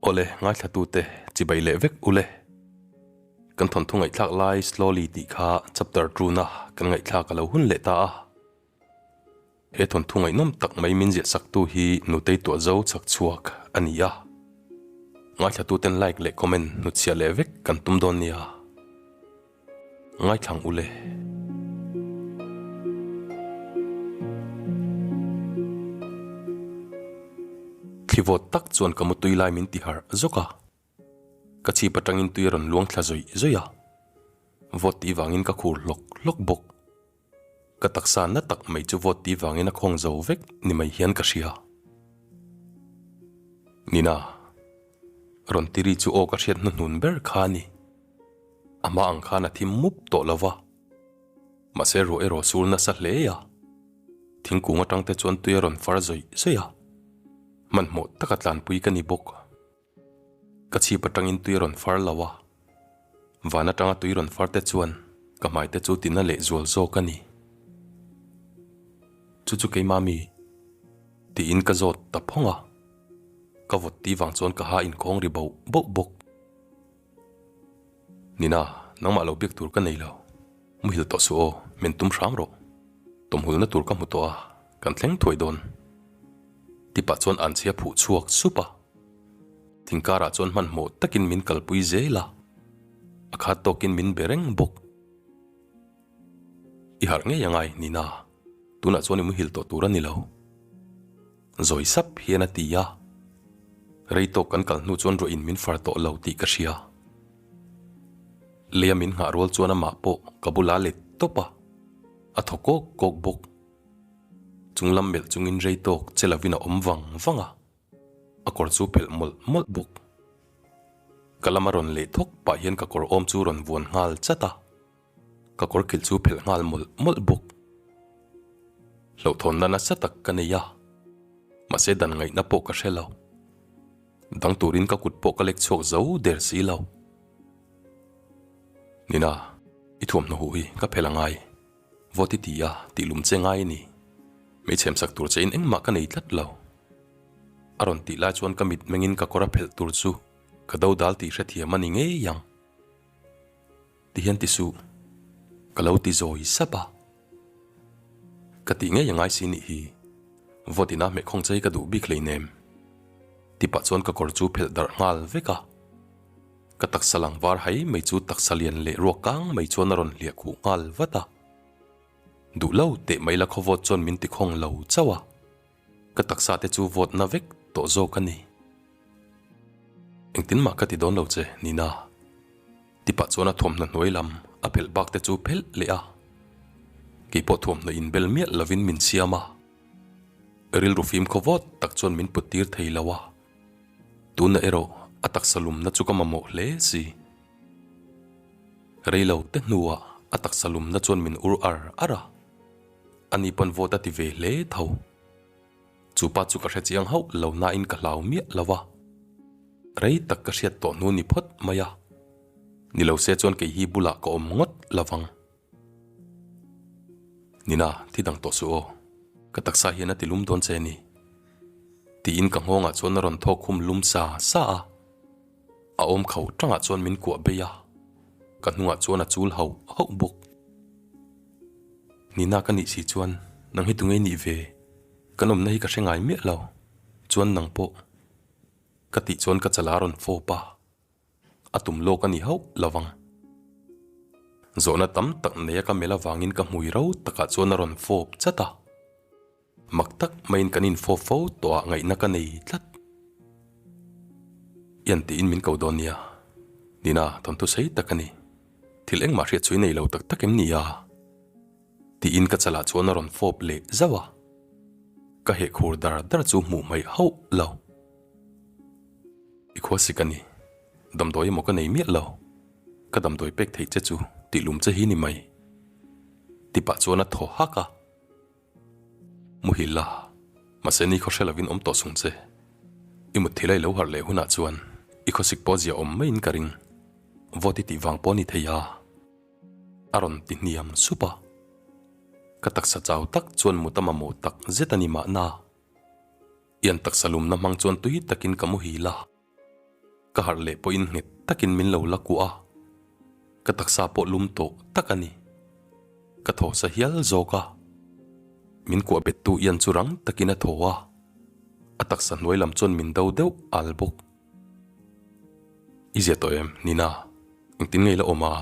Awle, ngaithlatute chibai leh vek ule. Kan thawnthu ngaihthlak lai slowly tih kha chapter tuna kan ngaihthlak a lo hun leh ta a. He thawnthu ngaihnawm tak mai min ziah saktu hi Nutei Tuahzo chhak chhuak a ni a. Ngaithlatuten like leh comment hnutchhiah leh vek kan tum dawn nia. Ngaithlang ule. Thli vawt tak chuan ka mutui lai min ti harh zawk a. Ka chhip atangin tui a rawn luang thla zawih zawih a. Vawt tih vangin ka khur hlawk hlawk bawk. Ka taksa na tak mai chu vawt tih vangin a khawng zo vek ni mai hian ka hria. Nina, rawn tiri chu aw ka hriat hnuhnun ber kha a ni. A hma ang khan a thim mup tawh lo va. Mahse ruah erawh sur nasa hle a. Thingkung atang te chuan tui a rawn far zawih zawih a. Hmanhmawh taka tlanpui ka ni bawk. Ka chhip atangin tui a rawn far lo a. Van atanga tui rawn far te chuan ka hmai te chu tina leh zual zawk a ni. Chu chu keimah mi? Tiin ka zawt ta phawng a. Ka vawt ti vang chuan ka ha inkhawng ri boh boh bawk. Nina, nangmah lo biak tur ka nei lo. Muhil tawh suh aw, min tum hram rawh. Tawmhulna tur ka hmu tawh a, kan thleng thuai dawn. Tipah chuan anchhia phuh chhuak sup a. Thingkarah chuan hmanhmawh takin min kalpui zel a, a khat tawkin min be reng bawk. I harh ngei angai, Nina. Tunah chuan i muhil tawh tur a ni lo. Zawi sap hian a ti a. Rei tawk kan kal hnu chuan ruah in min far tawh lo tih ka hria. Leia min nghah rual chuan amah pawh ka bula let tawp a, a thaw kawk kawk bawk. Chung lam melh chungin rei tawk che lovin a awm vang vang a, a kawr chu phelh mawlh mawlh bawk. Ka lama rawn leh thawk pah hian ka kawr awm chu rawn vuan nghal chat a. Ka kawr kilh chu phelh nghal mawlh mawlh bawk. Hlauhthawnna nasa tak ka nei a, mahse dan ngaihna pawh ka hre lo. Dang turin ka kut pawh ka lek chhuak zo der si lo. Nina, i thuamhnaw huh hi ka phelh a ngai. Vawt i ti a, tih lum che ngai a ni. Hmeichhem sak tur che in engmah ka nei tlat lo. A rawn tih lai chuan ka mit mengin ka kawr a phelh tur chu ka dodal tih hrethiam a ni ngei ang. Ti hian ti suh, ka lo ti zawi sap a. Ka tih ngei a ngai si nih hi, vawt ina hmeh khawng chei ka duh bik hleinem. Ti pah chuan ka kawr chu phelh darh nghal vek a. Ka taksa lang var hai mai chu taksa lian leh ruak kang mai chuan a rawn hliah khuh nghal vat a. Duh lo teh mai la khaw vawt chuan min ti khawng lo chauh a. Ka taksa te chu vawt na vek tawh zawk a ni. Engtin mah ka ti dawn lo che, Nina. Ti pah chuan a thuamhnaw hnuai lam a phelh bak te chu phelh leh a. Keipawh thuamhnaw inbel miah lovin min siam a. Rilru fimkhaw vawt tak chuan min put tir thei lo a. Tunah erawh a taksa lumna chu ka mamawh hle si. Rei lo te hnuah a taksa lumna chuan min ur ar ar a. Ani pawn vawt a ti ve hle tho. Chu pa chu ka hre chiang hauh lo nain ka hlau miah lo a. Rei tak ka hriat tawh hnu ni phawt mai a. Ni lo se chuan kei hi bulah ka awm ngawt lo vang. Nina, thi dang tawh suh aw. Ka taksa hian a ti lum dawn che ni. Tiin ka nghawngah chuan a rawn thawk khum lum sa sa a. A awm kho tangah chuan min kuah bei a. Ka hnungah chuan a chul hauh hauh bawk. Nina ka nih si chuan nang hi tunge nih ve? Kan awmna hi ka hre ngai miah lo. Chuan nang pawh. Ka tih chuan ka chala rawn fawp a. A tum lawk a ni hauh lo vang. Zawhna tam tak neia ka melh avangin ka hmui ro takah chuan a rawn fawp chat a. Mak tak maiin kan infawp fo tawh ah ngaihna ka nei tlat. Ian tiin min ko dawn nia. Nina, thawnthu sei tak a ni. Thil engmah hriat chhui nei lo tak tak em ni a? Tiin ka chalah chuan a rawn fawp leh zauh a. Ka heh khur dar dar chu hmuh hmaih hauh lo. I khua sik a ni. Damdawi emaw ka nei miah lo. Ka damdawi pek theih che chu tih lum che hi ni mai. Tipah chuan a thaw hak a. Muhil la, mahse ni khaw hre lovin awm tawh sung che. I mutthil a i lo harh leh hunah chuan i khawsik pawh zia awm maiin ka ring. Vawt i tih vang pawh ni thei a, a rawn ti hniam sup a. Ka taksa chau tak chuan mut a mamawh tak zet a ni mahna. I an taksa lumna hmang chuan tui takin ka muhil a. Ka harh leh pawhin nghet takin min lo la kuah a, ka taksa pawh lum tawh tak a ni. Ka thaw sa hial zawk a, min kuah bettu Ian chu rang takin a thaw a, a taksa hnuai lam chuan min do deuh al bawk. I zia tawh em, Nina? Engtin nge i la awm a?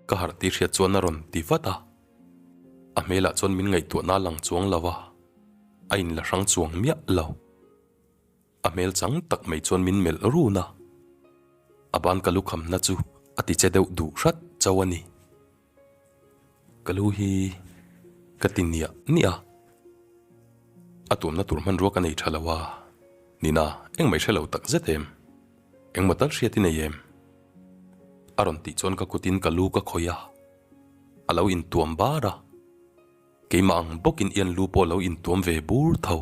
Ka harh tih hriat chuan a rawn ti vat a, a hmelah chuan min ngaihtuahna a lang chuang lo a, a inla hrang chuang miah lo. A hmel chang tak mai chuan min melh run a, a ban ka lu khamna chu a ti che deuh duh hrat chauh a ni. Ka lu hi ka ti niah niah a, a tuamna tur hmanrua ka nei tha lo a, Nina engmah i hre lo tak zet em? Engmaw tal hriat i nei em? A rawn tih chuan ka kutin ka lu ka khawih a, a lo intuam bar a, keimah ang bawkin i an lu pawh a lo intuam ve bur tho.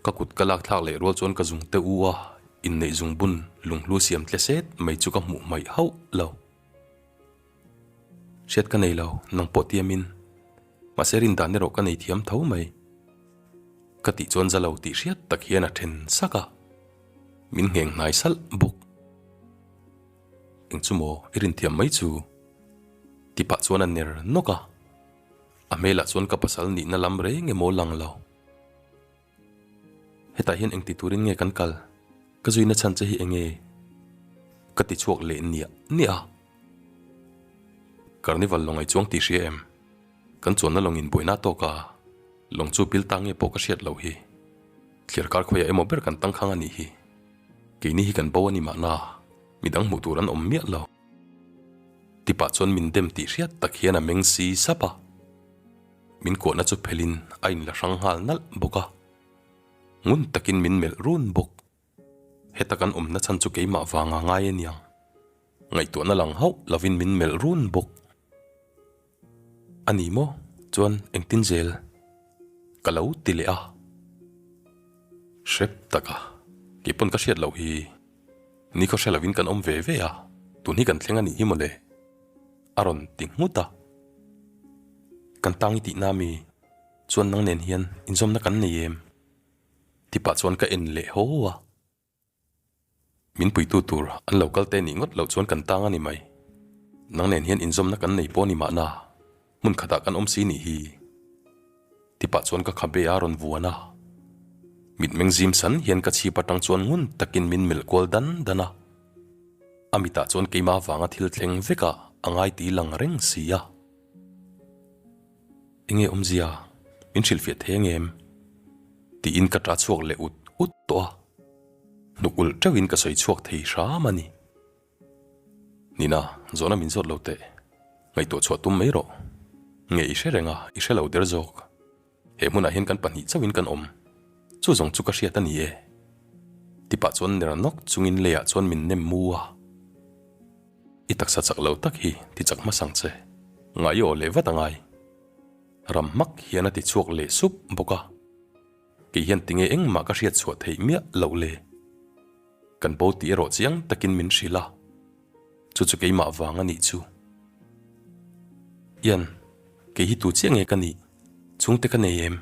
Ka kut ka lak thlak leh rual chuan ka zung te u a, inneih zung bun lunghlu siam tle set mai chu ka hmuh hmaih hauh lo. Hriat ka nei lo, nang pawh tiamin. Mahse rin dan erawh ka nei thiam tho mai. Ka tih chuan za lo tih hriat tak hian a then sak a, min ngheng hnai salh bawk. Eng chu maw i rin thiam mai chu? Ti pah chuan a ner nawk a, a hmelah chuan ka pasal nihna lam reng emaw lang lo. Hetah hian engti turin nge kan kal? Ka zuina chhan che hi enge? Ka ti chhuak leh niah niah a. Carnival lawng ai chuang tih hria em? Kan chuanna lawng in buaina tawk a, lawng chu pil ta nge pawh ka hriat loh hi. Thliar kar khawiah emaw ber kan tangkhang a nih hi. Keini hi kan bo a ni mahna, midang hmuh tur an awm miah lo. Tipah chuan min dem tih hriat tak hian a meng si sap a. Min kuahna chu phelin a inla hrang nghal nalh bawk a, ngun takin min melh run bawk. Heta kan awmna chhan chu keimah vanga ngai a niang. Ngaihtuahna lang hauh lovin min melh run bawk. A ni maw? Chuan engtin zel? Ka lo ti leh a. Hrep taka, kei pawn ka hriat loh hi. Ni khaw hre lovin kan awm ve ve a, tun hi kan thleng a nih hi mawle. A rawn ti nghut a. Kan tang i tihna mi chuan nang nen hian inzawmna kan nei em? Ti pah chuan ka en leh haw a. Min puitu tur an lo kal te nih ngawt loh chuan kan tang a ni mai. Nang nen hian inzawmna kan nei pawh ni mahna hmun khatah kan awm si nih hi. Ti pah chuan ka khabe a rawn vuan a. Mitmeng zim san hian ka chhip atang chuan ngun takin min melh kual dan dan a. A mitah chuan keimah avanga thil thleng vekah a ngai ti lang reng si a. Enge awmzia min hrilhfiah thei ang em? Tiin ka ṭah chhuak leh ut ut tawh a. Hnuk ulh ṭeuhin ka sawi chhuak thei hram a ni. Nina, zawhna min zawt lo teh. Ngaihtuah chhuah tum mai rawh. Nge i hre reng a, i hre lo der zawk. He hmunah hian kan pahnih chauhin kan awm. Chu zawng chu ka hriat a ni e. Tipah chuan ner nawk chungin leiah chuan min nem mu a. I taksa chak lo tak hi ti chak hmasang che. Ngai i aw leh vat angai. Ram hmak hian a ti chhuak leh sup bawk a. Kei hian tinge engmah ka hriat chhuah theih miah loh le. Kan bo tih erawh chiang takin min hrilh a. Chu chu keimah vang a nih chu. Ian, kei hi tu chiah nge ka nih? Chhungte ka nei em?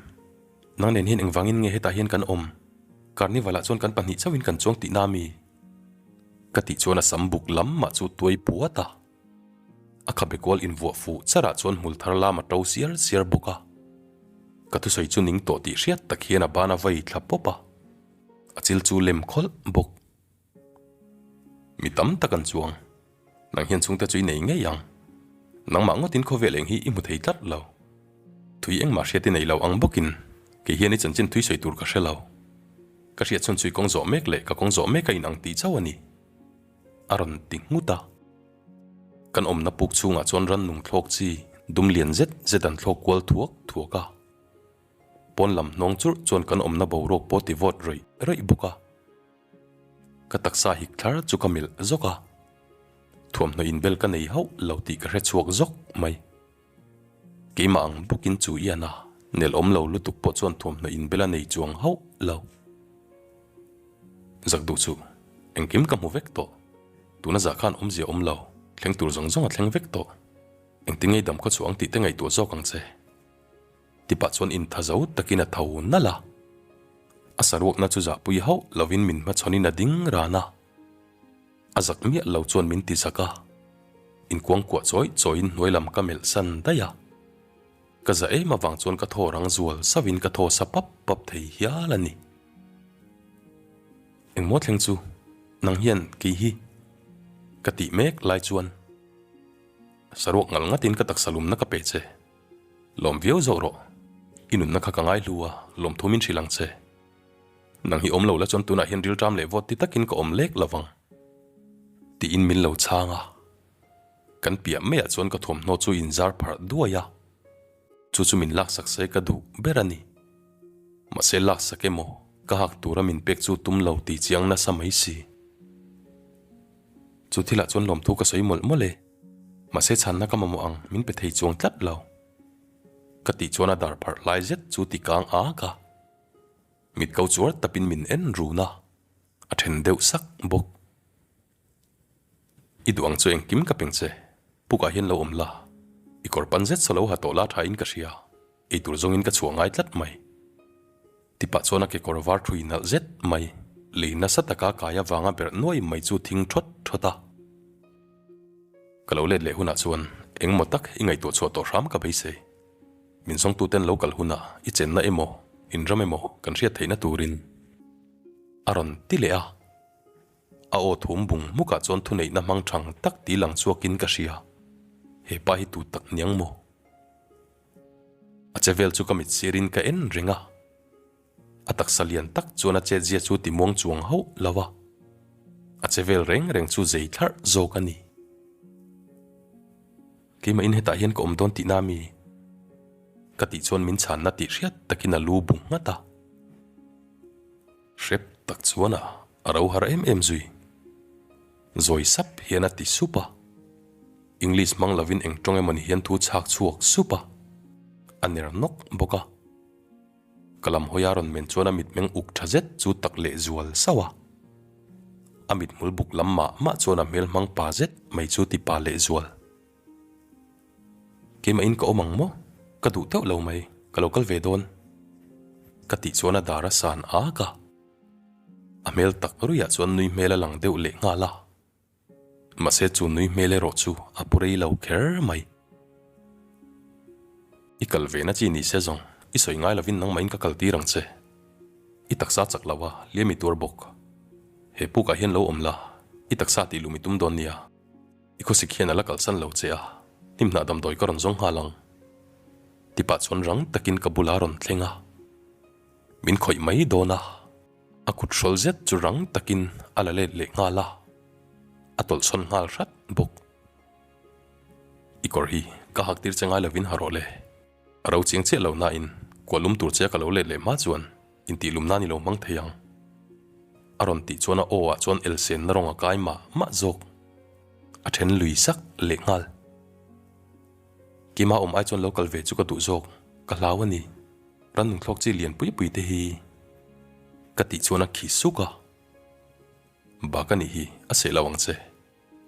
Nang nen hian engvangin nge hetah hian kan awm? Carnival ah chuan kan pahnih chauhin kan chuang tihna mi? Ka tih chuan a sam buk lam mah chu tuai puat a. A khabe kual invuah fuh charah chuan hmul thar lam a to siar siar bawk a. Ka thusawi chu ning tawh tih hriat tak hian a ban a vai thla pawp a. A chil chu lem khawlh bawk. Mi tam tak an chuang. Nang hian chhungte chu i nei ngei ang. Nangmah ngawtin khawvel eng hi i hmu thei tlat lo. Thui engmah hriat i nei lo ang bawkin kei hian i chanchin thui sawi tur ka hre lo. Ka hriat chhun chu i kawng zawh mek leh ka kawng zawh mek a inang tih chauh a ni. A rawn ti nghut a. Kan awmna puk chhungah chuan rannung thlawk chi dum lian zet zet an thlawk kual thuak thuak a. Pawn lam hnawng churh chuan kan awmna boruak pawh ti vawt rawih rawih bawk a. Ka taksa hik thlar chu ka melh zawk a, thuamhnaw inbel ka nei hauh lo tih ka hre chhuak zawk mai. Keimah ang bawkin chu i an a, nel awm lo lutuk pawh chuan thuamhnaw inbel a nei chuang hauh lo. Zak duh chu engkim ka hmu vek tawh, tuna zah khan awmzia awm lo, thleng tur zawng zawng a thleng vek tawh. Engtin ngei dam khaw chhuah ang tih te ngaihtuah zawk ang che. Tipah chuan intha zo takin a tho nalh a. A saruakna chu zahpui hauh lovin min hmachhawnin a ding ran a. A zak miah lo chuan min ti zak a. Inkuangkuah chawi chawiin hnuai lam ka melh san daih a. Ka za em avang chuan ka thaw rang zual sauhin ka thaw sa pap pap thei hial a ni. Engmaw thleng chu nang hian kei hi ka tih mek lai chuan saruak ngal ngatin ka taksa lumna ka pe che. Lawm viau zawk rawh. I nunna kha ka ngai hlu a, lawmthu min hrilh ang che. Nang hi awm lo la chuan tunah hian rilṭam leh vawt ti takin ka awm lek lo vang. Tiin min lo chhang a. Kan piah maiah chuan ka thawmhnaw chu inzar pharh duai a, chu chu min laksak se ka duh ber a ni. Mahse laksak emaw ka hak tura min pek chu tum lo tih chiang nasa mai si. Chu thilah chuan lawmthu ka sawi mawlh mawlh e, mahse chhanna ka mamawh ang min pe thei chuang tlat lo. Ka tih chuan a dar pharh lai zet chu ti kang ak a, mit ko chuar tapin min en run a, a then deuh sak bawk. I duh ang chu engkim ka peng che, pukah hian lo awm la, i kawr pan zet saw lo ha tawh la tha in ka hria, ei tur zawngin ka chhuah ngai tlat mai. Tipah chuan a kekawr var thui nalh zet mai, lei nasa taka kai avanga berh nuai mai chu thing thawt thawt a. Ka lo let leh hunah chuan engmaw tak i ngaihtuah chhuah tawh hram ka beisei. Min zawngtuten lo kal hunah i chenna emaw, inram emaw kan hriat theihna turin a rawn ti leh a. A aw thum bung hmukah chuan thuneihna hmang thang tak ti lang chhuakin ka hria. He pa hi tu tak niang maw? A che vel chu ka mit sirin ka en reng a. A taksa lian tak chuan a chetzia chu ti muang chuang hauh lo a. A che vel reng reng chu zei thlarh zawk a ni. Keimah in hetah hian ka awm dawn tihna mi? Ka tih chuan min chhanna tih hriat takin a lu bu nghat a. Hrep tak chuan a a ro har em em zui. Zawi sap hian a ti sup a. English hmang lovin eng tawng emawni hian thu chhak chhuak sup a. A ner nawk bawk a. Ka lam hawi a rawn men chuan a mitmeng uk tha zet chu tak leh zual sauh a. A mithmul buk lam mah mah chuan a hmel hmang pa zet mai chu ti pa leh zual. Keimah in ka awm ang maw? Ka duh teuh lo mai, ka lo kal ve dawn. Ka tih chuan a dar a san ak a. A hmel tak ruiah chuan nui hmel a lang deuh leh nghal a. Mahse chu nui hmel erawh chu a pu rei lo kher mai. I kal ve na chi ni se zawng, i sawi ngai lovin nangmah in ka kal tir ang che. I taksa chak lo a, liam i tuar bawk. He pukah hian lo awm la, i taksa tih lum i tum dawn nia. I khawsik hian a la kalsan lo che a, hnimhnah damdawi ka rawn zawng nghal ang. Tipah chuan rang takin ka bula rawn thleng a, min khawih mai dawn a, a kut hrawl zet chu rang takin a la let leh nghal a, a tawlhsawn nghal hrat bawk. I kawr hi ka hak tir che ngai lovin ha rawh le, a ro chiang chiah lo nain kuah lum tur che ka lo let leh hma chuan intih lum nan i lo hmang thei ang. A rawn tih chuan a aw ah chuan elsenna rawng a kai mah mah zawk. A then lui sak leh nghal. Kima awm ai chuan lo kal ve chu ka duh zawk, ka hlau a ni. Rannung thlawk chi lian pui pui te hi ka tih chuan a khi suk a. Bak a nih hi, a seh lo ang che.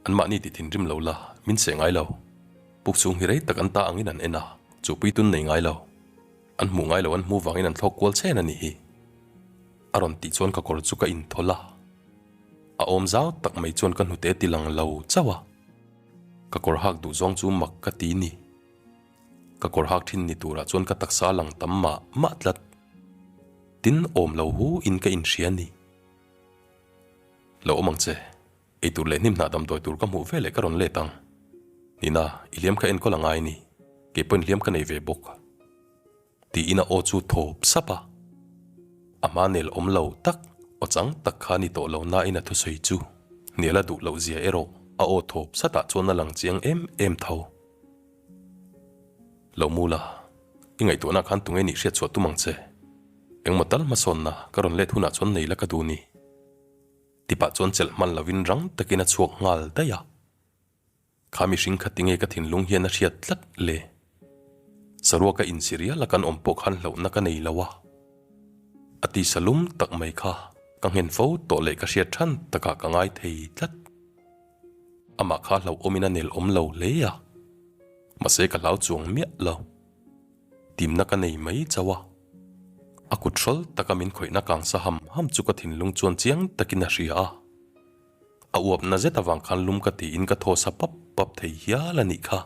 Anmahni ti thinrim lo la, min seh ngai lo. Puk chhung hi rei tak an ta angin an en a, chu puitun nei ngai lo. An hmuh ngai lo an hmuh vangin an thlawk kual chen a nih hi. A rawn tih chuan ka kawr chu ka inthawlh a. A awm zau tak mai chuan ka hnute ti lang lo chauh a. Ka kawr hak duh zawng chu mak ka ti ni. Ka kawr hak thin ni turah chuan ka taksa lang tam mah mah tlat. Tin awm lo hu in ka inhria ni. Lo awm ang che. Ei tur leh hnimhnah damdawi tur ka hmuh veleh ka rawn let ang. Nina, i hliam kha enkawl a ngai ni. Kei pawhin hliam ka nei ve bawk. Tiin a aw chu thawp sap a. A hma nel awm lo tak, aw chang tak kha ni tawh lo nain a thusawi chu hnial a duh loh zia erawh a aw thawp satah chuan a lang chiang em em tho. Lo mu la, i ngaihtuahna khan tunge nih hriat chhuah tum ang che. Engmaw tal hmasawnna ka rawn let hunah chuan nei la ka duh ni. Tipah chuan chelh hman lovin rang takin a chhuak nghal daih a. Kha mihring kha tinge ka thinlung hian a hriat tlat le? Saruaka insirial a kan awm pawh khan hlauhna ka nei lo a. A tisa lum tak mai kha ka nghen fo tawh leh ka hriat than takah ka ngai thei tlat. Amah kha hlauhawmin a nel awm lo hle a. Mahse ka hlau chuang miah lo. Timna ka nei mai chauh a. A kut hrawl taka min khawihna kang sa ham ham chu ka thinlung chuan chiang takin a hria a. A uapna zet avang khan lum ka tiin ka thaw sa pap pap thei hial a nih kha.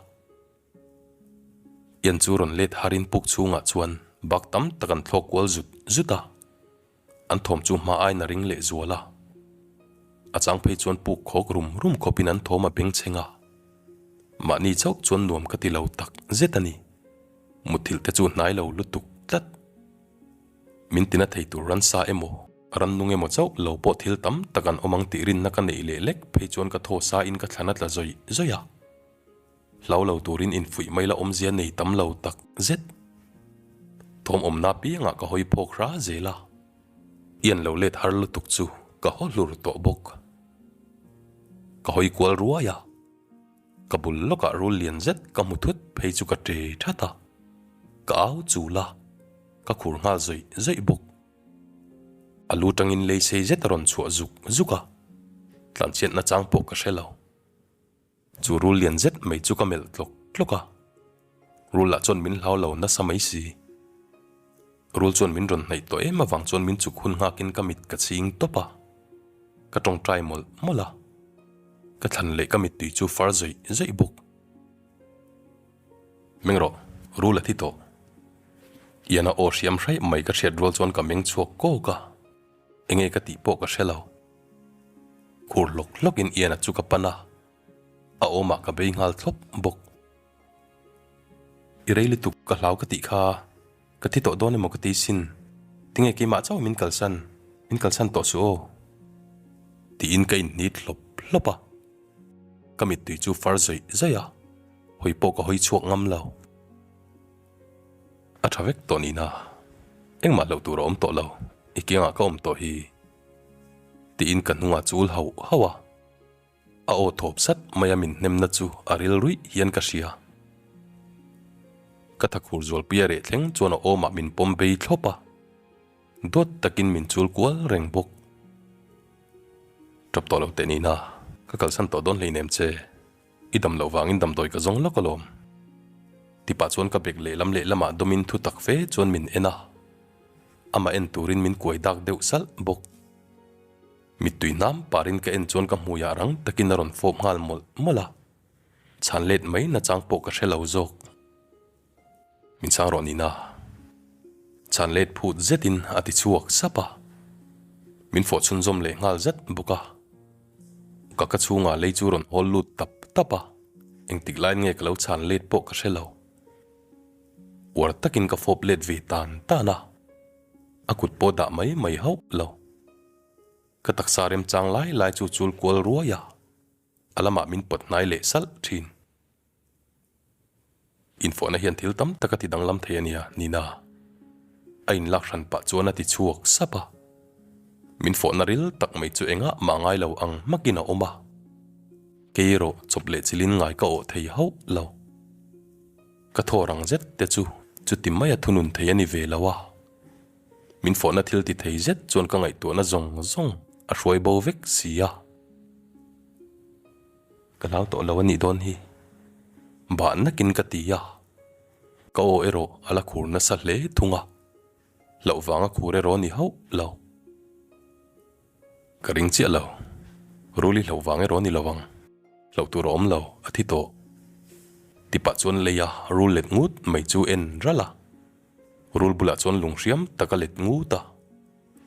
Ian chu rawn let harin puk chhungah chuan bak tam tak an thlawk kual zut zut a. An thawm chu hma aiin a ring leh zual a. A chang phei chuan puk khawk rum rum khawpin an thawm a bengchheng a. Mahni chauh chuan nuam ka ti lo tak zet a ni. Muthilh te chu hnai lo lutuk tlat. Min tina thei tur ransa emaw, rannung emaw chauh lo pawh thil tam tak an awm ang tih rinna ka neih leh lek phei chuan ka thaw sa in ka thlan a tla zawih zawih a. Hlau lo turin infuih mai la awmzia nei tam lo tak zet. Thawm awmna piangah ka hawi phawk hra zel a. Ian lo let har lutuk chu ka haw hlur tawh bawk. Ka hawi kual ruai a. Ka bul lawkah rul lian zet ka hmu thut phei chu ka ṭe ṭhat a, ka au chul a, ka khur nghal zawih zawih bawk. A lu ṭangin lei sei zet a rawn chhuah zuk zuk a, tlanchhiatna chang pawh ka hre lo. Chu rul lian zet mai chu ka melh tlawk tlawk a, rul lah chuan min hlau lo nasa mai si. Rul chuan min rawn hnaih tawh em avang chuan min chuk hun nghakin ka mit ka chhing tawp a, ka tawngtai mawlh mawlh a, ka thlan leh ka mittui chu far zawih zawih bawk. Meng rawh, rul a thi tawh. Iana aw hriam hraih mai ka hriat rual chuan ka meng chhuak kawk a, enge ka tih pawh ka hre lo. Khur hlawk hlawkin Iana chu ka pan a, a awmah ka bei nghal thlawp bawk. I rei lutuk ka hlau ka tih kha ka thi tawh dawn emaw ka ti sin, tinge keimah chauh min kalsan, min kalsan tawh suh aw tiin ka inhnit hlawp hlawp a, ka mittui chu far zawih zawih a, hawi pawh ka hawi chhuak ngam lo. A tha vek tawh nihna, engmah hlauh tur a awm tawh lo, i kiangah ka awm tawh hi tiin ka hnungah chul hauh hauh a. A aw thawp sat mai a min hnemna chu a ril ruih hian ka hria. Ka thakhur zualpui a reh thleng chuan a awmah min pawm bei thlawp a, duat takin min chul kual reng bawk. Tap tawh lo teh nihna, ka kalsan tawh dawn hleinem che, i dam loh vangin damdawi ka zawng lawk alawm. Tipah chuan ka bek lehlam lehlamah dawmin thu tak fe chuan min en a, amah en turin min kuai dak deuh salh bawk. Mittui hnam parin ka en chuan ka hmuiah rang takin a rawn fawp nghal mawlh mawlh a, chhan let mai nachang pawh ka hre lo zawk. Min chhang rawh Nina. Chhan let phut zetin a ti chhuak sap a, min fawh chhunzawm leh nghal zat bawk a. Ka ka chhungah lei chu rawn hawl lut tap tap a, engtik laiin nge ka lo chhan let pawh ka hre lo. Uar takin ka fawp let ve tan tan a, a kut pawh dah mai mai hauh lo. Ka taksa remchang lai lai chu chul kual ruai a, a lamah min pawt hnai leh salh thin. Infawhna hian thil tam tak a ti danglam thei a nia, Nina. A inlak hran pah chuan a ti chhuak sap a. Min fawhna ril tak mai chu engah mah ngai lo ang hmakin a awm a. Kei erawh chawp leh chilin ngai ka awh thei hauh lo. Ka thaw rang zet te chu chuti maia thunun thei a ni ve lo a. Min fawhna thil ti thei zet chuan ka ngaihtuahna zawng zawng a hruai bo vek si a. Ka hlau tawh lo a nih dawn hi. Bah nakin ka ti a. Ka aw erawh a la khur nasa hle thung a. Hlauh vanga khur erawh a ni hauh lo. Ka ring chiah lo. Ruli hlauh vang erawh a ni lo ang. Hlauh tur a awm lo, a thi tawh. Tipah chuan leia rul let ngut mai chu en ralh a. Rul bulah chuan lung hriam tak a let ngut a,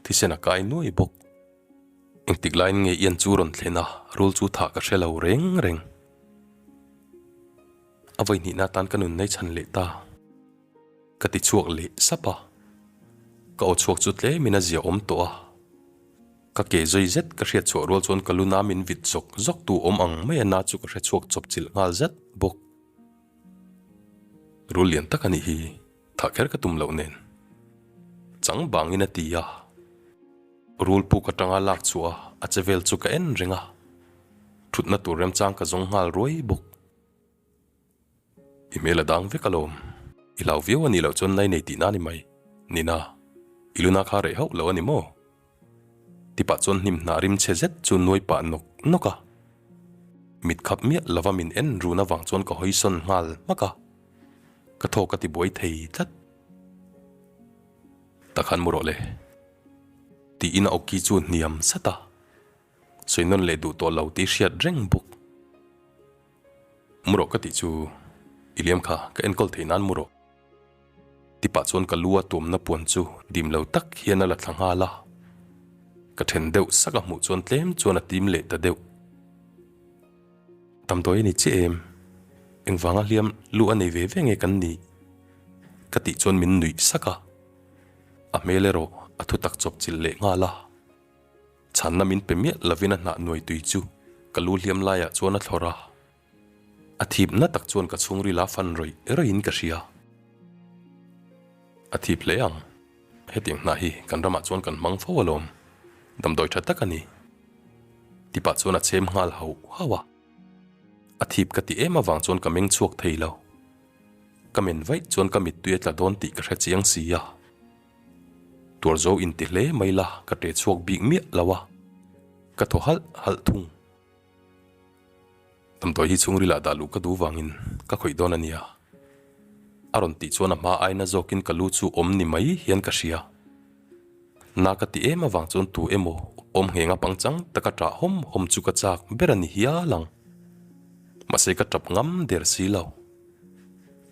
thisen a kai nuai bawk. Engtik laiin nge Ian chu rawn thlen a, rul chu thah ka hre lo reng reng. A vawi hnihna atan ka nun nei chhan leh ta. Ka ti chhuak leh sap a, ka aw chhuak chu tlemin a zia awm tawh a. Ka ke zui zet ka hriat chhuah rual chuan ka luna min vit zawk zawk tu awm ang mai a na chu ka hre chhuak chawp chilh nghal zat bawk. Rul lian tak a nih hi, thah kher ka tum loh nen. Chang bangin a ti a, rul puk atanga lak chhuah a a che vel chu ka en reng a, thutna tur remchang ka zawng nghal ruai bawk. I hmel a dang vek alawm, i hlau viau a nih loh chuan nai nei tihna a ni mai, Nina, i luna kha reh hauh lo a ni maw? Tipah chuan hnim hnah rim chhe zet chu nuai pah nawk nawk a. Mit khap miah lova min en run avang chuan ka hawi sawn nghal hmak a, ka thaw ka ti buai thei tlat. Takhan mu rawh le. Tiin a awki chu hniam sat a, sawi nawn leh duh tawh lo tih hriat reng bawk. Mu rawh ka tih chu i liam kha ka enkawl theih nan mu rawh. Ti pah chuan ka lu a tuamna puan chu dim lo tak hian a la thla nghal a. Ka then deuh sak a hmuh chuan tlem chuan a tim leh ta deuh. Damdawi a ni chiah em? Engvanga hliam lu a nei ve ve nge kan nih? Ka tih chuan min nuih sak a. A hmel erawh a thu tak chawp chilh leh nghal a. Chhanna min pe miah lovin a hnah nuai tui chu ka lu hliam laiah chuan a thlawr a. A thip na tak chuan ka chhungril a fan rawih rawih in ka hria. A thip hle ang. Hetiang hnah hi kan ramah chuan kan hmang fo alawm. Damdawi tha tak a ni. Tipah chuan a chhem nghal hauh hauh a. A thip ka ti em avang chuan ka meng chhuak thei lo. Ka men vaih chuan ka mittui a tla dawn tih ka hre chiang si a. Tuar zo inti hle mai la ka ṭe chhuak bik miah lo a. Ka thaw halh halh thung. Damdawi hi chhungril ah dah luh ka duh vangin ka khawih dawn a nia. A rawn tih chuan a hma aina zawkin ka lu chu awm ni mai hian ka hria. Na ka ti em avang chuan tu emaw awm ngheng a pangchang taka ṭah hawm hawm chu ka chak ber a ni hial ang. Mahse ka ṭap ngam der si lo.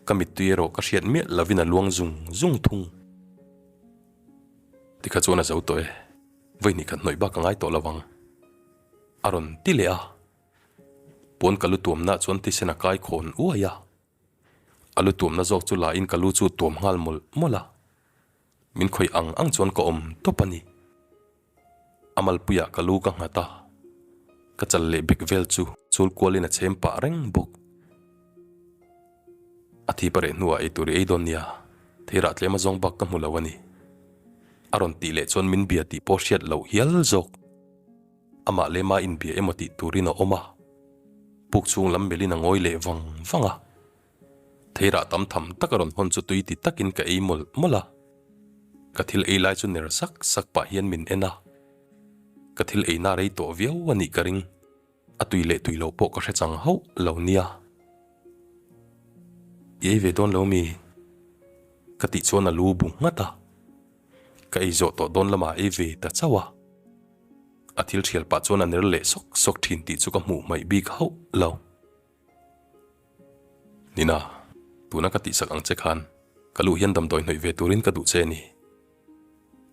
Ka mittui erawh ka hriat miah lovin a luang zung zung thung. Tikha chuan a zo tawh e, vawi hnih khat hnawih bak a ngai tawh lo ang. A rawn ti leh a. Puan ka lu tuamna chuan thisen a kai khawn uai a. A lu tuamna zawk chu la in ka lu chu tuam nghal mawlh mawlh a. Min khawih ang ang chuan ka awm tawp a ni. A malpuiah ka lu ka nghat a, ka chal leh bek vel chu chul kualin a chhem pah reng bawk. A thip a reh hnuah eitur i ei dawn nia, theirah tlem a zawng bak ka hmu lo a ni. A rawn tih leh chuan min bia tih pawh hriat loh hial zawk. Amah lema inbia emaw tih turin a awm a, puk chhung lam melhin a ngawi leh vang vang a. Theirah tam tham tak a rawn hawn chu tui ti takin ka ei mawlh mawlh a. Ka thil ei lai chu ner sak sak pah hian min en a. Ka thil eina rei tawh viau a nih ka ring. A tui leh tui loh pawh ka hre chang hauh lo nia. I ei ve dawn lo mi? Ka tih chuan a lu bu nghat a. Ka ei zawh tawh dawn lamah ei ve ta chauh a. A thil thial pah chuan a ner leh sawk sawk thin tih chu ka hmuh hmaih bik hauh lo. Nina, tuna ka tihsak ang che khan ka luh hian damdawi hnawih ve turin ka duh che a ni.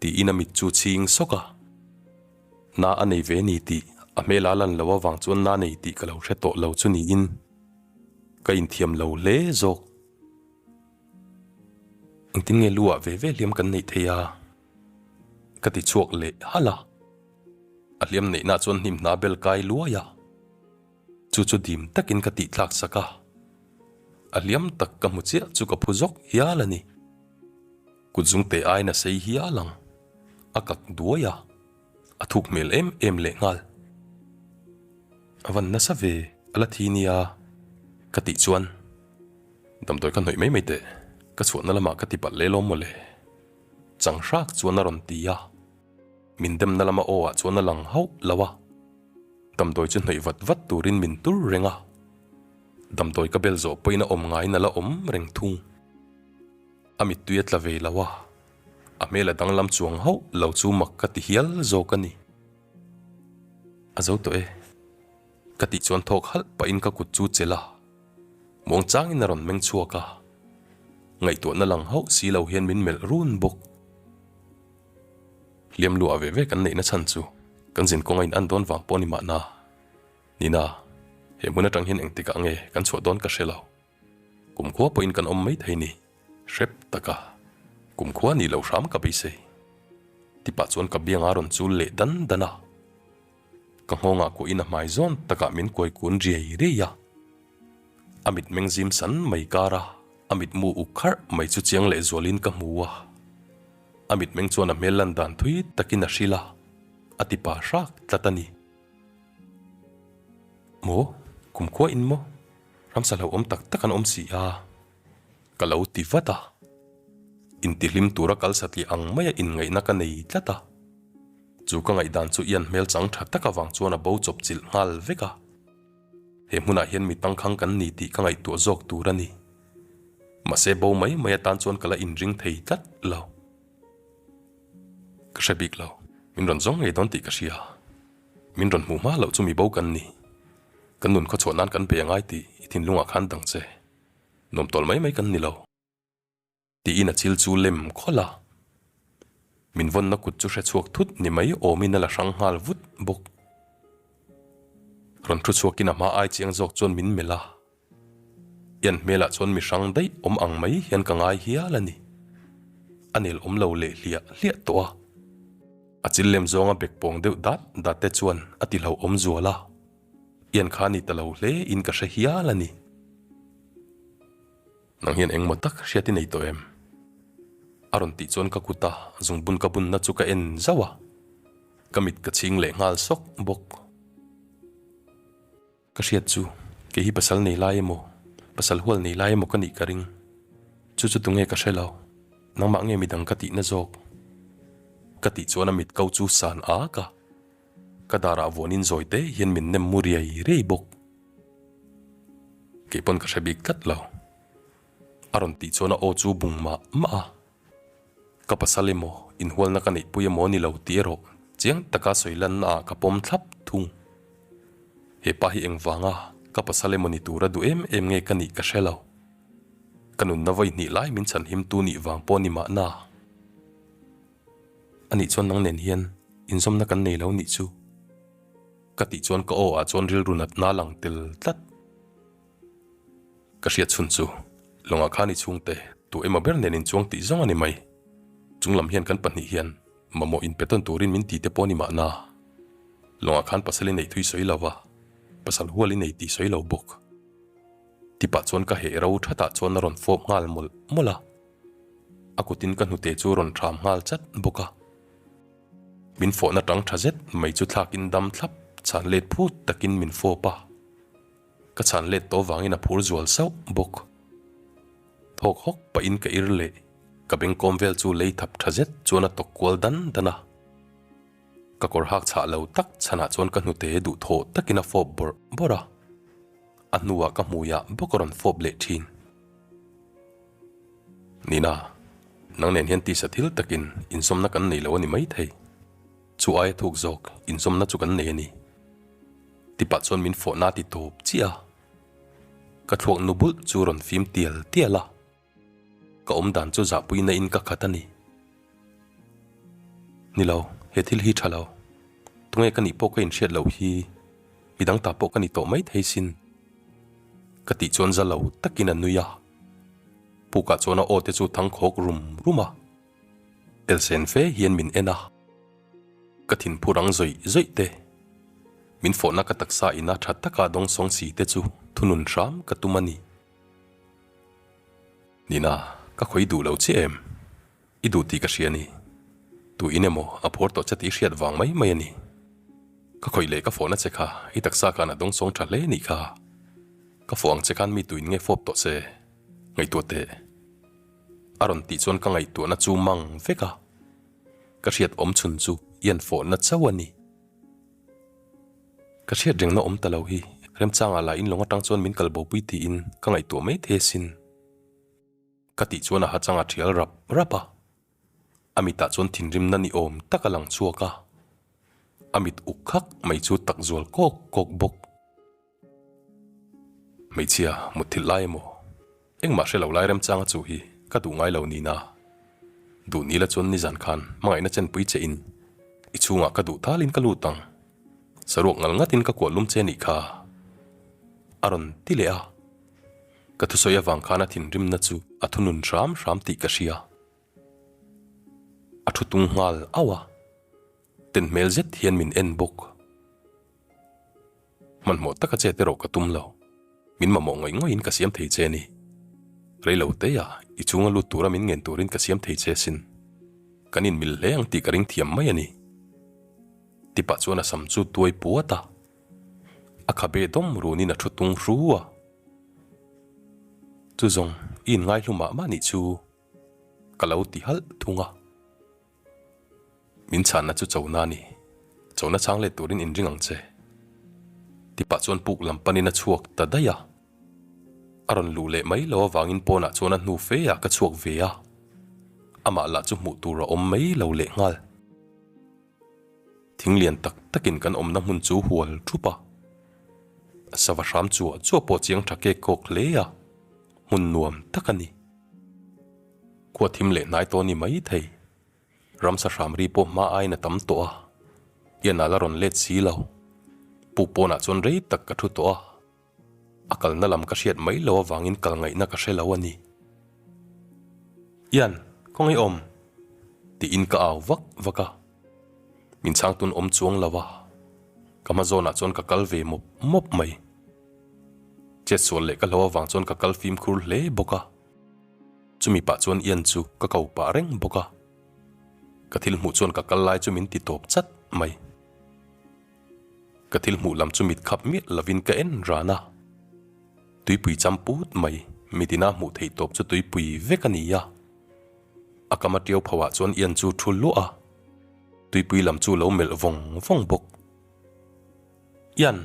Tiin a mit chu chhing sawk a. Na a nei ve ni tih a hmel a lan lo avang chuan na nei tih ka lo hre tawh lo chu niin ka inthiam lo hle zawk. Engtin nge lu ah ve ve hliam kan neih thei a? Ka ti chhuak leh halh a. A hliam neihna chuan hnim hna bel kai luai a. Chu chu dim takin ka tih thlak sak a, a hliam tak ka hmu chiah chu ka phu zawk hial a ni. Kut zungte aiin a sei hial ang, a kak duai a, a thuk hmel em em leh nghal. A van nasa ve, a la thi nia ka tih chuan damdawi ka hnawih mai mai teh, ka chhuahna lamah ka ti palh leh lawm mawle. Chang hrak chuan a rawn ti a, min demna lama aw ah chuan a lang hauh lo a. Damdawi chu hnawih vat vat turin min tur reng a, damdawi ka bel zawh pawhin a awm ngaiin a la awm reng thung. A mittui a tla ve lo a, a hmel a danglam chuang hauh lo chu mak ka ti hial zawk a ni. A zo tawh e, ka tih chuan thawk halh pahin ka kut chu chelh a, muang changin a rawn meng chhuak a, ngaihtuahna lang hauh si lo hian min melh run bawk. Hliam luah ve ve kan neihna chhan chu kan zin kawnga in an dawn vang pawh a ni mahna. Nina, he hmun atang hian engtikah nge kan chhuah dawn ka hre lo. Kumkhua pawhin kan awm mai thei ni, hrep taka kumkhua nih loh hram ka beisei. Tipah chuan ka bianga rawn chul leh dan dan a. Ka nghawngah kuahin a hmai zawn takah min kuai kun riai riai a. A mitmeng zim san mai kar a, a mitmu uk kharh mai chu chiang leh zualin ka hmu a. A mitmeng chuan a hmel lan dan thui takin a hrilh a, a ti pa hrak tlat a ni. Maw? Kumkhua in maw? Ramsa hlauhawm tak tak an awm si a, ka lo ti vat a. Intihlim tura kal satliah ang maia inngaihna ka nei tlat a. Chu ka ngaihdan chu Ian hmel chang tha tak avang chuan a bo chawp chilh nghal vek a. He hmunah hian mi tangkhang kan ni tih ka ngaihtuah zawk tur a ni. Mahse bo mai mai atan chuan ka la inring thei tlat lo. Ka hre bik lo, min rawn zawng ngei dawn tih ka hria. Min rawn hmuh hma loh chu mi bo kan ni. Kan nun khawchhuah nan kan bei a ngai tih i thinlungah khan dang che. Nuam tawl mai mai kan ni lo. Tiin a chil chu lem khawlh a. Min vawnna kut chu hre chhuak thut ni mai awmin a la hrang nghal vut bawk. Rawn thu chhuakin a hma ai chiang zawk chuan min melh a. Ian hmelah chuan mi hrang daih awm ang mai hian ka ngai hial a ni. A nel awm lo leh hliah hliah tawh a. A chil lem zawnga bek pawng deuh dat dat te chuan a ti hlauhawm zual a. Ian kha ni ta lo hle in ka hre hial a ni. Nang hian engmaw tak hriat i nei tawh em? A rawn tih chuan ka kut a zungbun ka bunna chu ka en zauh a. Ka mit ka chhing leh nghal sawk bawk. Ka hriat chu, kei hi pasal nei lai emaw, pasal hual nei lai emaw ka nih ka ring. Chu chu tunge ka hre lo, nangmah nge midang ka tihna zawk? Ka tih chuan a mit ko chu san ak a, ka darah vuanin zawi te hian min nem mu riai riai bawk. Kei pawn ka hre bik tlat lo. A rawn tih chuan a aw chu bung mah mah a. Ka pasal emaw, inhualna ka neihpui emaw ni lo tih erawh chiang taka sawi lanna ah ka pawm thlap thung. He pa hi engvanga ka pasal emaw ni tura duh em em nge ka nih ka hre lo. Ka nunna vawi hnih lai min chhanhim tu nih vang pawh ni mahna. Anih chuan nang nen hian inzawmna kan nei lo nih chu. Ka tih chuan ka aw ah chuan rilru natna lang tel tlat. Ka hriat chhun chu, lawngah khan i chhungte tu emaw ber nen inchuang tih zawng a ni mai. Chunglam hian kan pahnih hian mamawh inpe tawn turin min ti te pawh a ni mahna. Lawngah khan pasal i nei thui sawi lo va, pasal hual i nei tih sawi lo bawk. Tipah chuan ka heh ro thatah chuan a rawn fawp nghal mawlh mawlh a. A kutin ka hnute chu a rawn thram nghal chat bawk a. Min fawhna tang tha zet mai chu thlakin dam thlap chhan let phut takin min fawp a. Ka chhan let tawh vangin a phur zual sauh bawk. Thawk hawk pahin ka ir leh ka bengkawm vel chu lei thap tha zet chuan a tawk kual dan dan a. Ka kawr hak chhah lo tak chhanah chuan ka hnute duhthawh takin a fawp bawrh bawrh a. A hnuah ka hmuiah bawk a rawn fawp leh thin. Nina, nang nen hian tisa thil takin inzawmna kan nei lo a ni maithei. Chu aia thuk zawk inzawmna chu kan nei a ni. Tipah chuan min fawhna ti tawp chiah a, ka thluak nu bulh chu rawn fim tial tial a, ka awm dan chu zahpuina in ka khat a ni. Ni lo, he thil hi tha lo. Tunge ka nih pawh ka inhriat loh hi midang ta pawh ka ni tawh mai thei sin. Ka tih chuan za lo takin a nui a, pukah chuan a aw te chu thangkhawk rum rum a, elsen fe hian min en a. Ka thinphu rang zawih zawih te, min fawhna ka taksa ina tha taka dawngsawng si te chu thunun hram ka tum a ni. Nina, ka khawi duh lo che em? I duh tih ka hria a ni. Tu in emaw a phur tawh che tih i hriat vang mai mai a ni. Ka khawih leh ka fawhna che kha i taksa khan a dawngsawng tha hle nih kha. Ka fawh ang che khan mi tu in nge fawp tawh che? Ngaihtuah teh. A rawn tih chuan ka ngaihtuahna chu mang vek a. Ka hriat awm chhun chu i an fawhna chauh a ni. Ka hriat rengna awm ta lo hi remchangah lah in lawng atang chuan min kal bopui tiin ka ngaihtuah mai thei asin. Ka tih chuan a ha chang a thial rap rap a. A mitah chuan thinrimna ni awm tak a lang chhuak a. A mit uk khak mai chu tak zual kawk kawk bawk. Hmeichhia mutthilh lai emaw? Engmah hre lo lai remchanga chu hi ka duh ngai lo nina. Duh nila chuan nizan khan hmangaihna chenpui che in i chhungah ka duh talin ka lut ang. Saruak ngal ngatin ka kuah lum che nih kha. A rawn ti leh a. Ka thusawi avang khan a thinrimna chu a thunun hram hram tih ka hria. A thu tung nghal auh a. Ten hmel zet hian min en bawk. Hmanhmawh taka chet erawh ka tum lo. Min mamawh ngawih ngawih in ka siam thei che a ni. Rei lo te a, i chunga lut tura min ngen turin ka siam thei che sin. Kan inmil hle ang tih ka ring thiam mai a ni. Tipah chuan a sam chu tuai puat a. A khabe dawm runin a thu tung hru a. Chu zawng i inngaihlu mah mah nih chu ka lo ti halh thung a. Min chhanna chu chona a ni. Chona chhang let turin inring ang che. Tipah chuan puk lam panin a chhuak ta daih a. A rawn luh leh mai lo avangin pawnah chuan a hnu fe ah ka chhuak ve a. Amah lah chu hmuh tur a awm mai lo leh nghal. Thing lian tak takin kan awmna hmun chu hual thup a. Sava hram chuah chuah pawh chiang tha kek kawk hle a, hmun nuam tak a ni. Khua thim leh hnai tawh a ni mai thei. Ramsa hram ri pawh hma aiin a tam tawh a, Ian a la rawn let si lo. Puk pawnah chuan rei tak ka thu tawh a, a kalna lam ka hriat mai lo avangin kal ngaihna ka hre lo a ni. Ian, khawngaih awm? tiin ka au vak vak a, min chhang tun awm chuang lo a, ka hma zawnah chuan ka kal ve mawp mawp mai. Chetsual leh ka hlo avang chuan ka kal fimkhur hle bawk a. Chumi pah chuan Ian chu ka ko pah reng bawk a, ka thil hmuh chuan ka kal lai chu min ti tawp chat mai. Ka thil hmuh lam chu mit khap miah lovin ka en ran a, tuipui cham put mai mitina hmuh theih tawp chu tuipui vek a ni a. A kam a tiau pho ah chuan Ian chu thu luah a, tuipui lam chu lo melh vawng vawng bawk. Ian!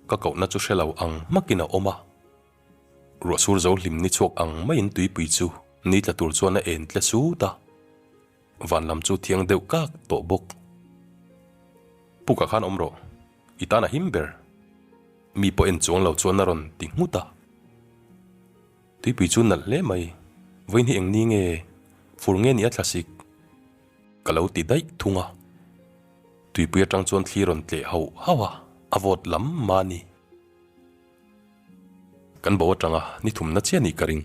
Ka kohna chu hre lo ang hmakin a awm a. Ruah sur zo hlim ni chhuak ang maiin tuipui chu ni tla tur chuan a en tle sut a, van lam chu thiang deuh kak tawh bawk. Pukah khan awm rawh, i tan a him ber. Mi pawh en chuang lo chuan a rawn ti nghut a. Tuipui chu nalh hle mai, vawiin hi eng ni nge, fur nge ni a thla sik? Ka lo ti daih thung a. Tuipui atang chuan thli rawn tleh hauh hauh a, a vawt lam mah a ni. Kan bo atanga ni thumna chiah nih ka ring.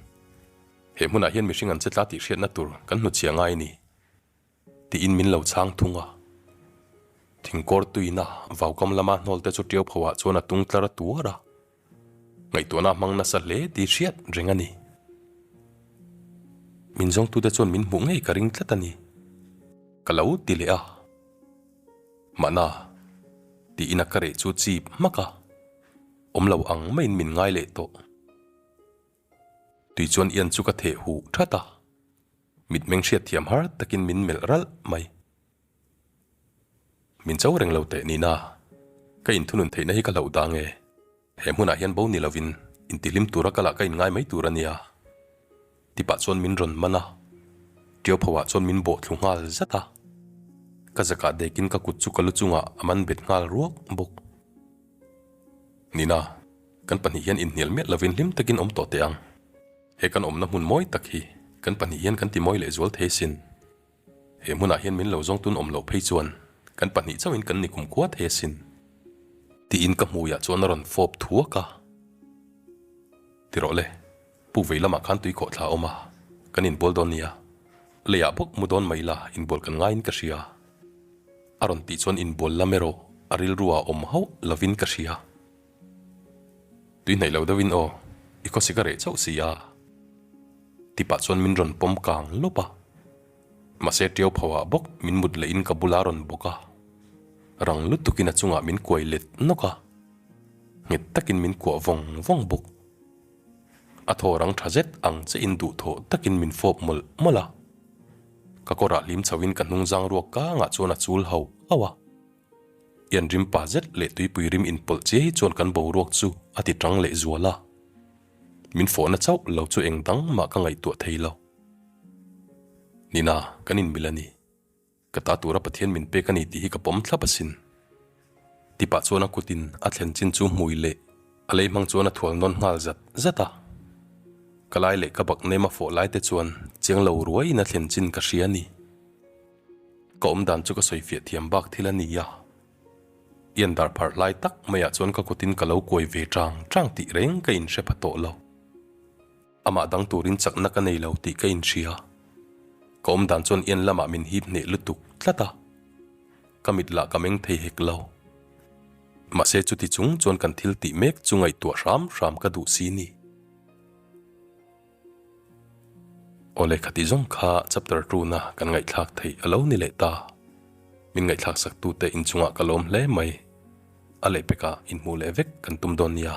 He hmunah hian mihring an che tla tih hriatna tur kan hnuchhia ngai a ni, tiin min lo chhang thung a. Thingkawr tuina vaukam lama hnawl te chu ṭiau phoah chuan a tung tlar a tuar a, ngaihtuahna a hmang nasa hle tih hriat reng a ni. Min zawngtute chuan min hmuh ngei ka ring tlat a ni, ka lo ti leh a. Mahna, tiin a ka reh chu chip hmak a. Awm lo ang maiin min ngai leh tawh. Tui chuan Ian chu ka theh huh that a, mitmeng hriatthiam har takin min melh ralh mai. Min cho reng lo teh nina, ka inthunun theihna hi ka hlauh dang e. He hmunah hian bo ni lovin intihlim tura ka lah ka inngai mai tur a nia. Tipah chuan min rawn man a, Ṭiau phoah chuan min bawh thlu nghal zat a. Ka zakah dekin ka kut chu ka lu chungah a man bet nghal ruak bawk. Nina, kan pahnih hian inhnial miah lovin hlim takin awm tawh teh ang. He kan awmna hmun mawi tak hi kan pahnih hian kan ti mawi leh zual thei asin. He hmunah hian min lo zawng tun awm loh phei chuan kan pahnih chauhin kan ni kum khua thei asin. Tiin ka hmuiah chuan a rawn fawp thuak a. Ti rawh le, puk vei lamah khan tui khawh thla a awm a, kan inbual dawn nia. Leiah bawk mu dawn mai ila inbual kan ngaiin ka hria. A rawn tih chuan inbual lam erawh a rilru ah awm hauh lovin ka hria. Tui hnaih lo deuhin aw, i khawsik a reh chauh si a. Tipah chuan min rawn pawm kang lawp a. Mahse ṭiau pho ah bawk min mut lehin ka bula rawn bawk a. Rang lutukin a chungah min kuai let nawk a. Nghet takin min kuah vawng vawng bawk. A thaw rang tha zet ang che in duhthawh takin min fawp mawlh mawlh a. Ka kawrah hlim chhoin ka hnung zang ruak kangah chuan a chul hauh hauh a. Ian rim pa zet leh tuipui rim inpawlh chiai chuan kan boruak chu a ti tang leh zual a. Min fawhna chauh lo chu eng dang mah ka ngaihtuah thei lo. Nina, kan inmil a ni. Ka ta tura Pathian min pek a ni tih hi ka pawm thlap asin. Tipah chuan a kutin a thlen chin chu hmui leh a lei hmang chuan a thual nawn nghal zat zat a. Ka lai leh ka bak nem a fawh lai te chuan chiang lo ruaiin a thlen chin ka hria a ni. Ka awm dan chu ka sawi fiah thiam bak thil a ni a. Ian dar pharh lai tak maiah chuan ka kutin ka lo kuai ve tang tang tih reng ka inhre pha tawh lo. Amah dang turin chakna ka nei lo tih ka inhria. Ka awm dan chuan Ian lamah min hip hneh lutuk tlat a. Ka mit lah ka meng thei hek lo. Mahse chuti chung chuan kan thil tih mek chu ngaihtuah hram hram ka duh si ni. Awle khati zawng kha chapter tuna kan ngaihthlak theih a lo ni leh ta. Min ngaihthlak sak tute inchungah ka lawm hle mai. A lehpekah inhmuh leh vek kan tum dawn nia.